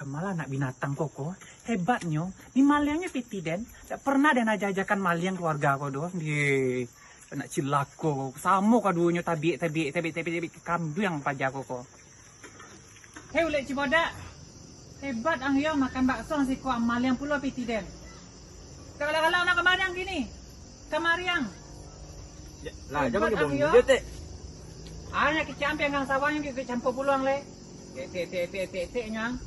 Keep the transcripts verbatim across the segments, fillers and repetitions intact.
Malah anak binatang ko, ko. Hebatnyo, ni maliangnyo piti den. Tak pernah den aja-ajakan maliang keluarga ko doh. Di, anak cilako. Samo kaduonyo tabiak, tabiak, tabiak, tabiak, tabiak kambiang paja ko, ko. Hei, ulek cibodak. Hebat ang yo makan bakso siko, maliang pulo piti den. Galak-galak nak kamariang kini. Kamariang. Ya, lah, hebat jangan ang yo. Dia, Tek. Anak kecam pianggang sawah yang campur puluang le. Tek, tek, tek, tek, tek, tek, nyang.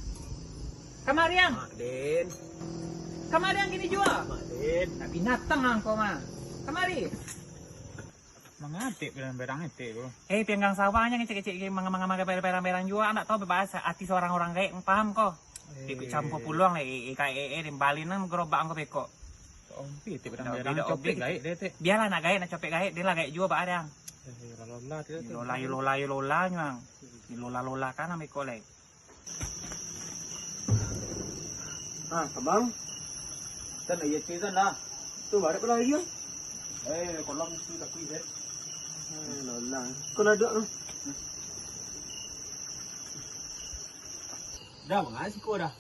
Kamariang. Mak Den. Kamariang kini juo. Mak Den. Nak binatang ang ko mah. Kamari. Mangatik barang-barang etek ko. Eh, pianggang sawah nyang kecek-kecek manga-manga barang-barang juo, nak tahu bebas hati seorang orang gaek, paham ko? Eh. Ikut campur puluang le, eh, eh, kayak, eh, eh, den balin nang gerobak ang ko beko. Ompi, tik barang-barang copek gaek deh, Tek. Bialah nak gaek, nak copek gaek, den lah gaek juo bak ariang. Eh, lola, lola, Tek. Lola, yo lola, yo lola, nyang. Lola-lola kan ang beko le. Ah, Abang. Kan iya cerita lah. Tu baru pula iya. Eh, kolam tu tak kuih, eh. Eh, lolang. Kau nak duduk, ah? Dah, mangasih kau dah.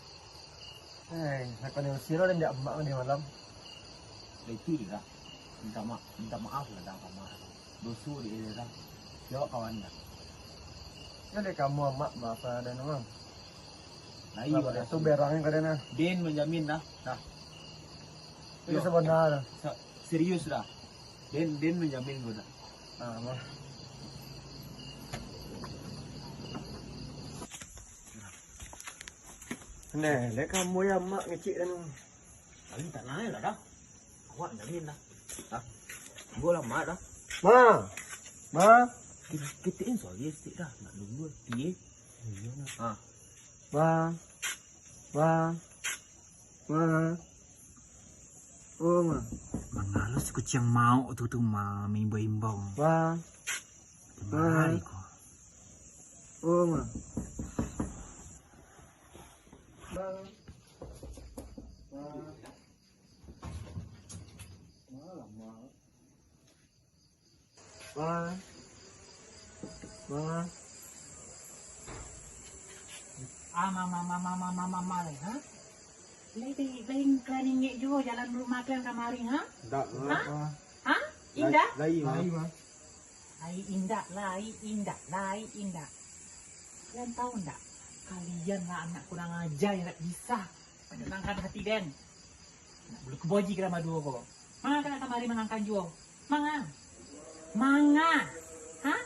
Eh, nak kau ni usir orang jak emak ni malam. Itu je dah. Minta ma-, minta maaf lah dah, sama. Doso dek inyo dah. Jawab kawan dah. Yo dek kamu amak maafkan den mah. Lai lah, tu berang ka den nah. Den manjamin dah. Dah. Itu sabana dah. Sa-, serius dah. Den, den manjamin ko dah. Ah, mah. Nah, dek kamu yo amak ngecek den. Tapi tak naik lah dah. Awak jamin dah. Dah. Gua lah mak dah. Ma. Ma. Kita, kita ni sorry sikit dah. Nak dulu. Iya. Ha. Ma. Ma. Ma. Oh, ma. Mangalus kuciang mauk tu, tu, ma, maimbau-imbau. Ma. Ma. Lari ko. Oh, ma. Ma. Ma. Ma. Ma. Ma. Ah, ma, ma, ma, ma, ma, ma, ma, lai, ha? Lai, lai, lai, kalian ingek juo jalan rumah kalian kamari, ha? Ndak, ha? Ma. Ha? Indak? Lai, lai, ma. Lai indak, lai indak, lai indak. Kalian tahu ndak? Kalian lah anak kurang aja yang ndak bisa. Menyenangkan hati den. Nak bulu keboji kalian baduo ko. Manga kalian kamari mangangkan juo? Manga? Manga? Ha?